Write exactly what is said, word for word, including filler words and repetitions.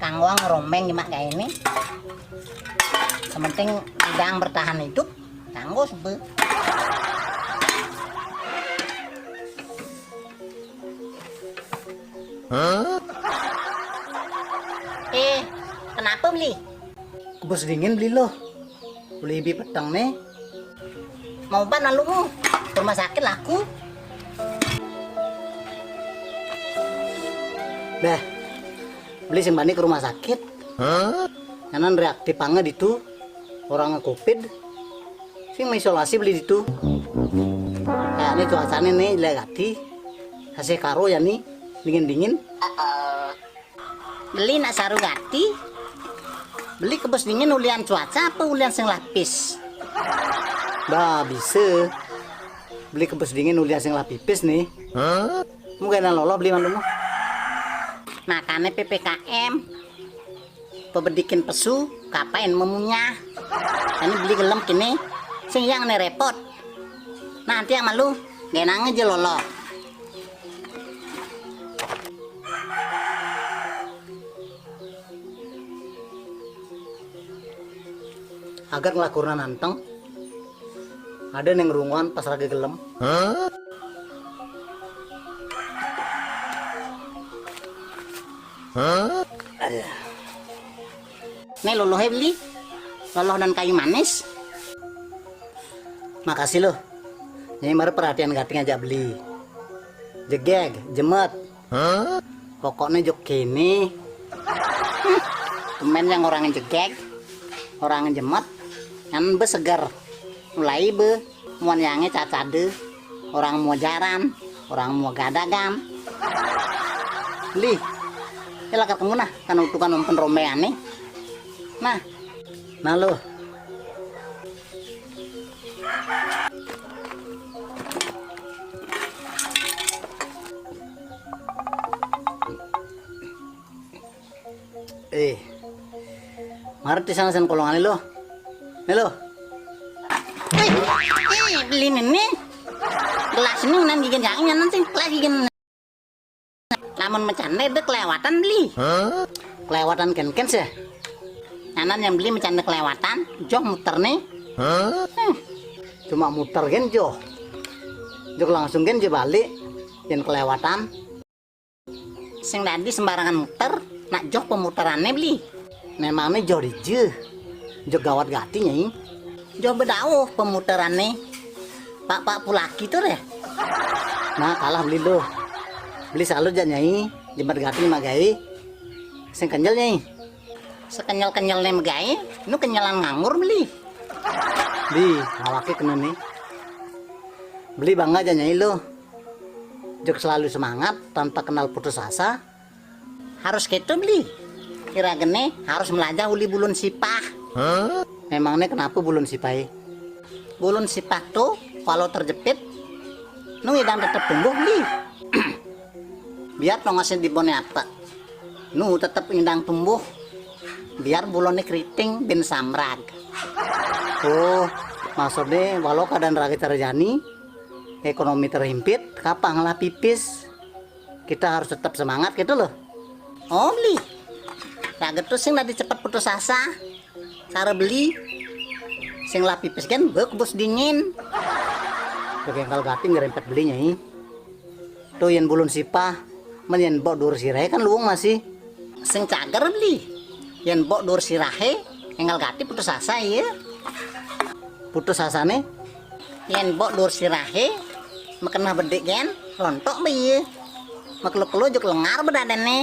Kanggo ngerombeng jemak gaé né. Sementing idang bertahan hidup, kanggo sebé. Eh, kenapa, Beli? Kebus dingin, Beli, loh. Beli bi peteng né. Mau ban lalu mu ke rumah sakit laku. Dah, Beli sing bani ke rumah sakit. Nyanan reaktif banget itu. Orang covid. Sing mengisolasi Beli ditu. Kayaknya cuacanya nih jelek gati. Kasih karo ya nih, dingin-dingin. Beli nak saru gati. Beli kebus dingin ulian cuaca apa ulian sing lapis? Bah, bisa. Beli kebus dingin ulian sing lapipis nih. Mungkin loloh Beli mandumu. Makanya P P K M. Pebedikin pesu, kapain memunyah. Ini Beli gelem kini, sing yang nih repot. Nanti yang malu, genang aja loloh. Agat ngelakurna nanteng. Ada neng runguan pas raga gelem. Aduh. Nih loloh Beli. Loloh dan kayu manis. Makasih loh. Nyai mara perhatian gati ngajak Beli. Jegeg, jemet. Pokoknya jok kene. Temen yang orang jegeg, orang jemet, yang beseger. Mulai be, muan yange cacade, orang mau jaran, orang mau gadagan. Beli, ya lakar kamu nah, kan utukan umpen rombeane. Nah, nah lo. Eh, marti sana sen kolongan lo. Nih lo. Eh, eh, Beli ini. Gelas ini nan gigen jangan nanti kelas gigen. Lamun macane dek kelewatan Beli. Kelewatan kenken sih. Nanan yang Beli macane kelewatan, joh muter nih. Hmm. Cuma muter gen joh. Jok langsung gen joh balik. Yang kelewatan. Sing dadi sembarangan muter, nak joh pemuterannya Beli. Memangnya joh di je. Joh gawat gati nyai. Joh bedauh pemuterannya. Pak-pak pulaki tuh deh. Nah, kalah Beli lo. Beli salut jak nyai, jemat gati magai. Sing kenyel nyai. Sekenyel-kenyelnya megai, nu kenyelan nganggur Beli. Beli, awake kena nih. Beli bangga aja nyai lo. Jok selalu semangat tanpa kenal putus asa. Harus gitu Beli. Kira gene harus melajah uli bulun sipah. Memangnya kenapa bulun sipah? Bulun sipah tuh kalau terjepit, nu idang tetep tumbuh Beli. Biar tongasnya di bone apa, nu tetep indang tumbuh. Biar bulone keriting bin samrag. Oh, maksudnya walau keadaan raga terjani, ekonomi terhimpit, kapang lah pipis. Kita harus tetap semangat gitu loh. Oh Beli, raga tuh sing tadi cepet putus asa. Cara Beli, sing lah pipis kan bek bos dingin. Pakai kalau gati ngerempet Beli nyai. Tuh yang bulun sipah, men yang bok dur sirahe kan luung masih. Sing cager Beli. Yang bok dur sirahe, enggal gati putus asa ya. Putus asa nih. Yang bok dur sirahe, makan mah bedik kan, lontok be ya. Makelu-kelu juk lengar bedaden nih.